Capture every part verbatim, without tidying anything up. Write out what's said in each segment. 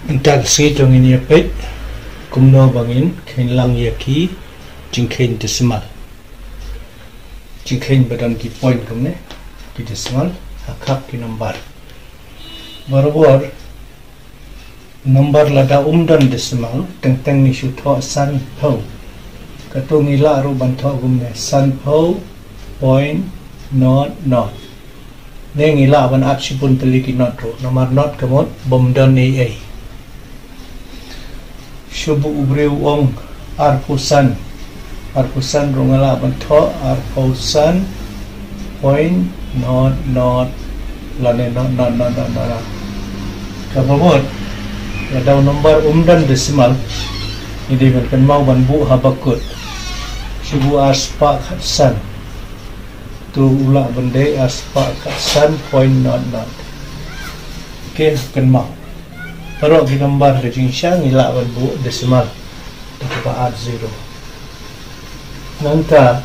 Mynta ka sngi to ngin ïa peit kumno ba ngin kheiñ lang ïa ki jingkheiñ decimal. Jingkheiñ ba don ki point kumne, ki decimal ha khap ki number. Barabor number lada um don decimal, teng teng ngi shu thoh sanphew. Kato ngi lah ruh ban thoh kumne, sanphew point not not. Ne ngi lah ban add shibun tylli ki not ruh, namar not ka mut bym don ei ei. Shu buh u briew u ong arphew san. Arphew san ruh nga lah ban thoh arphew san point not not lane not not not not not. Kaba mut lada u number um don decimal, ngi dei ban kynmaw ban buh ha bakut. Shu buh arspah khatsan. To u lah ban dei arspah khatsan point not not. Okay, kynmaw. Baroh ki number ka jingshah ngi lah ban buh decimal. To kaba add zero. Nangta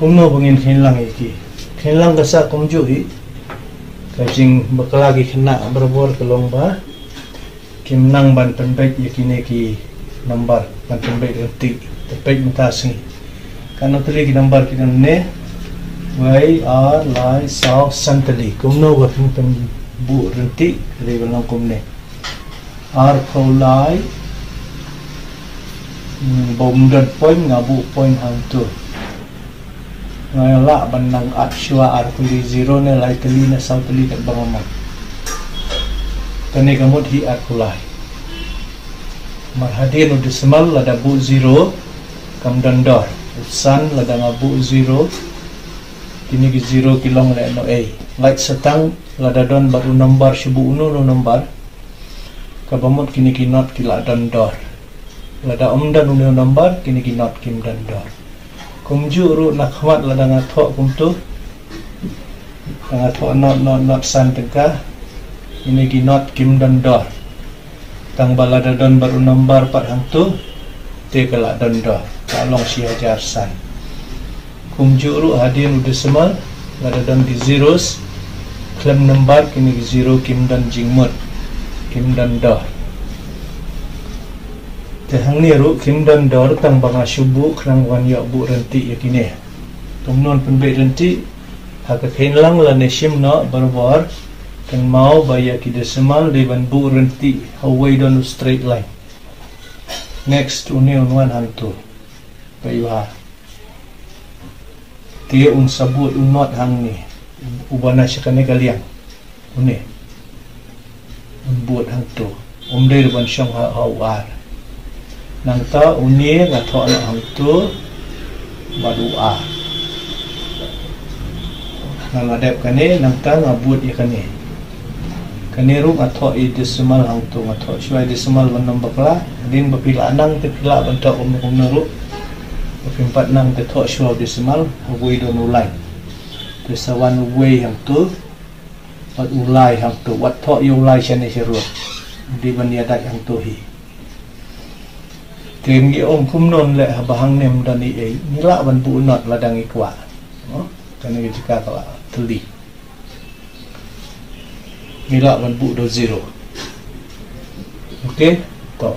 kumno ba ngin kheiñ lang ïa ki? Kheiñ lang ka sah kumjuh hi. Ka jingbakla ki khynnah barabor ka long ba kim nang ban pynbeit ïa kine ki number, ban pynbeit ryntih, pynbeit mynta sngi. Katno tylli ki number ki don ne? Wei, ar, lai, saw, san tylli. Kumno ba phin pynbuh ryntih? Ka dei ban long kumne. Arphew lai, hmm, bym don point, nga buh point hangto. Nga lah ban nang add shuwa arphew lai, zero ne lai tylli ne saw tylli katba nga mon. Kane ka mut hi arphew lai. Mar hadien u decimal lada buh zero kam don dor. U san lada nga buh zero, kine ki zero ki long lehnohei. Lait sa tang lada don bad u number, shu buh uno uno number. Kaba mut kine ki not ki lah don dor. Lada ym don une u number, kine ki not kim don dor. Kumjuh ruh na khmat lada nga thoh kumto, lada nga thoh not not not san tyngka, kine ki not kim don dor. Tang ba lada don bad u number pat hangto, te ka lah don dor, ka long shi hajar san. Kumjuh ruh hadien u decimal, lada don ki zeros khlem number, kine ki zero kim don jingmut, kim don dor. Te hangne ruh kim don dor tang ba nga shu buh khnang wan ïoh buh ryntih ïa kine. Kumno pynbeit ryntih? Ha ka kheiñ lang lane shim noh barabor, kynmaw ba ïa ki decimal dei ban buh ryntih ha uwei don u straight line. Next, une un wan hangto. Peit ba te un sa bud u not hangne, uba na sha kane ka liang. Une un bud hangto. Um dei ruh ban shong ha, ha u ar. Nangta une nga thoh noh hangto bad u ar. Nga la dep kane, nangta nga bud ïa kane. Kane ruh nga thoh i decimal hangto, nga thoh shuwa i decimal ban ym bakla. Hadien ba phi la nang te phi lah ban thoh kumno kumno ruh. Ba phim pat nang te thoh shuwa u decimal ha uwei don u lai. Te sa wan uwei hangto bad u lai hangto, wat thoh ïa u lai shane sharud. Dei ban ïadei hangto hi. Te ngi ong kumno leh haba hangne ym don ei ei, ngi lah ban buh not lada ngi kwah. Kane ka jaka ka la tylli. Ngi lah ban buh da u zero. Okay, to.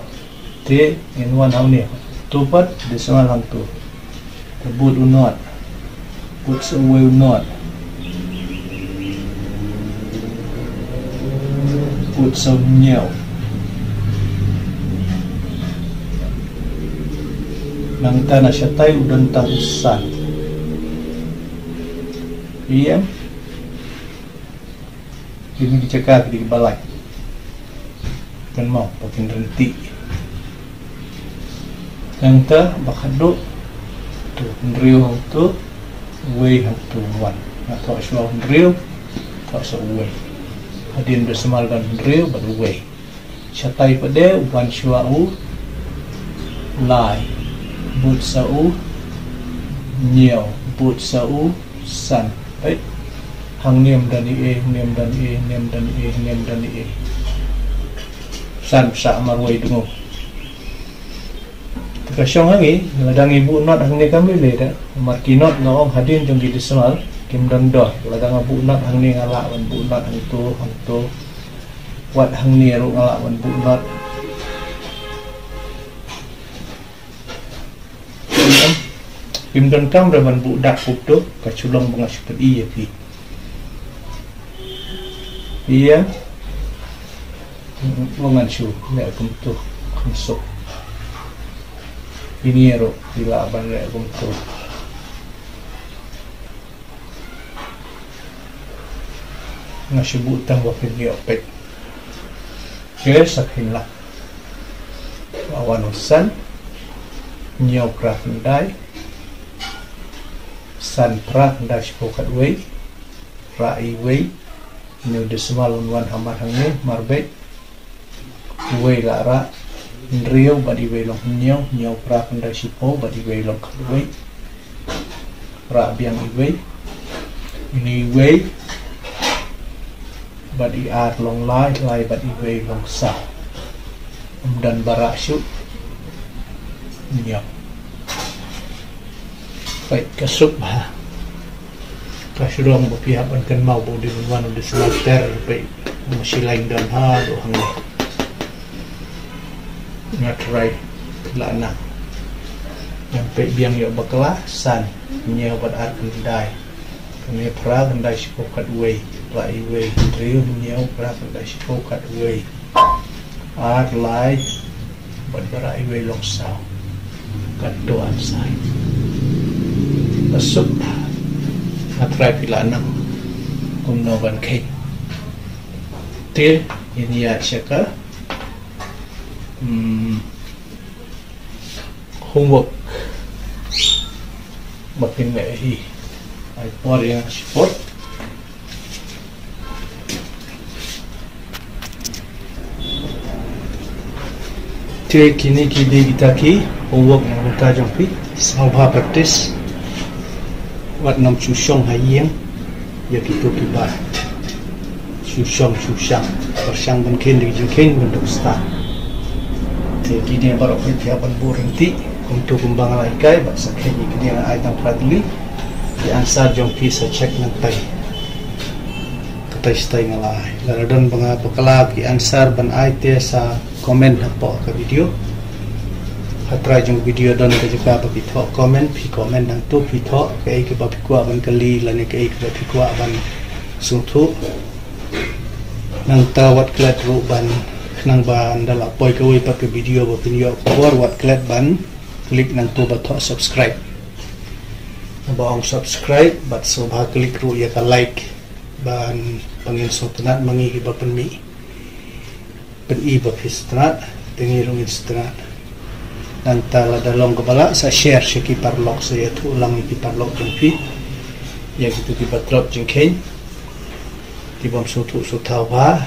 Te ngin wan hangne. To pat decimal hangto. Te bud u not. Bud sa uwei u not. Bud sa u hynñiew. Nangta na shatai u don tang u san. Ïa. Kine ki jaka ki dei kiba lait. Kynmaw ba kin ryntih. Nangta ba khadduh, to hynriew hangto, uwei hangto, wan. Nga thoh shuwa hynriew, thoh sa uwei. Hadien decimal don hynriew bad uwei. Shatai pat de u wan shuwa u lai. Bud sa u hynñiew, bud sa u san. Peit. Hangne ym don ei ei, hangne ym don ei ei, hangne ym don ei ei, hangne ym don ei ei. San pisa marwei dngu. Te ka shong hangne, lada ngi buh not hangne kam lei lei da. Namar ki not nga ong hadien jong ki decimal. Ym don dor, lada nga buh not hangne nga lah ban buh not hangto, hangto. Wat hangne ruh nga lah ban buh not. Ym don kam re ban buh dak kumto, ka shu long ba nga shu pyni ïa phi. Ïa. Ba ngan shu leh kumto, kumto. Phi ruh phi lah ban leh kumto. Nga shu buh tang ba phin ïoh peit. Te sa phin lah. Ba wan u san. Hynñiew phra khyndai. San phra khyndai shiphew khatwei. Rah iwei. Hynñiew decimal un wan ha mar hangne, mar beit. Iwei la rah, hynriew bad iwei long hynñiew, hynñiew phra khyndai shiphew bad iwei long khatwei. Rah biang iwei, ini iwei, bad i ar long lai, lai bad iwei long saw. Ym don ba rah shuh, hynñiew. Peit ka suk bha. Ka shu long ba phi hap ban kynmaw ba u dei ban wan u decimal ter, peit, ma shi lain don ha, dei hangne. Nga try lah nang. Ngan peit biang ïa bakla, san, hynñiew bad ar khyndai. Kane phra khyndai shiphew khatwei, rah iwei, hynriew, hynñiew, phra khyndai shiphew khatwei. Ar, lai, bad ba rah iwei long saw. Katto answer. Ka suk. Nga try phi lah nang kumno ban kheiñ. Te ngin ïa sha ka, hmm, homework ba phin leh hi. Ai por ïa nga shipor. Te kine ki dei kita ki homework na ka bynta jong phi. Sngewbha practice. Wat nym shu shong ha ïing ïa kito kiba shu shong shu shang. Pyrshang ban kheiñ da ki jingkheiñ ban duk stad. Te kine baroh phi hap ban buh ryntih kumto kumba nga la hikai, bad sa kheiñ ïa kine, nga ai tang phra tylli. Ki answer jong phi sa check nangtai. Katai shatai nga la ai. Lada don ba nga bakla ki answer ban ai te sa comment hapoh ka video. Ha trai jong video don ka jaka ba phi thoh comment, phi comment nangto, phi thoh kaei kaba phi kwah ban kylli lane kaei kaba phi kwah ban sngewthuh. Nangta wat klet ruh ban, khnang ban da la poi kawei pat ka video ba phin ïoh khubor, wat klet ban click nangto ba thoh subscribe. Ba ong subscribe, bad sngewbha click ruh ïa ka like. Ban, ba ngin sngewtynnat ma ngi kiba pynmih. Pyni ba phi sngewtynnat, te ngi ruh ngin sngewtynnat. Nangta lada long kaba lah, sa share sha ki paralok, sa ïathuh lang ïa ki paralok jong phi. Ïa kito kiba tlot jingkheiñ, ki bym sngewthuh sngewthaw bha,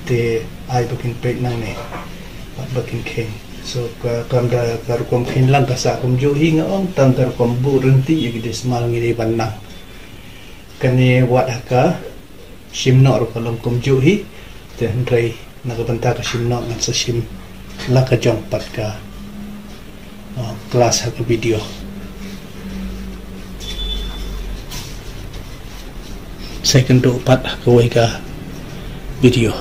te ai ba kin peit nangne bad ba kin kheiñ. So ka, kam da ka rukom kheiñ lang ka sah kumjuh hi, nga ong tang ka rukom buh ryntih ïa ki decimal ngi dei ban nang. Kane wat ha ka shim noh ruh ka long kumjuh hi. Te hynrei na ka bynta ka shim noh ngan sa shim la ka jong pat ka, uh, class ha ka video. Sa ïakynduh pat ha kawei ka video.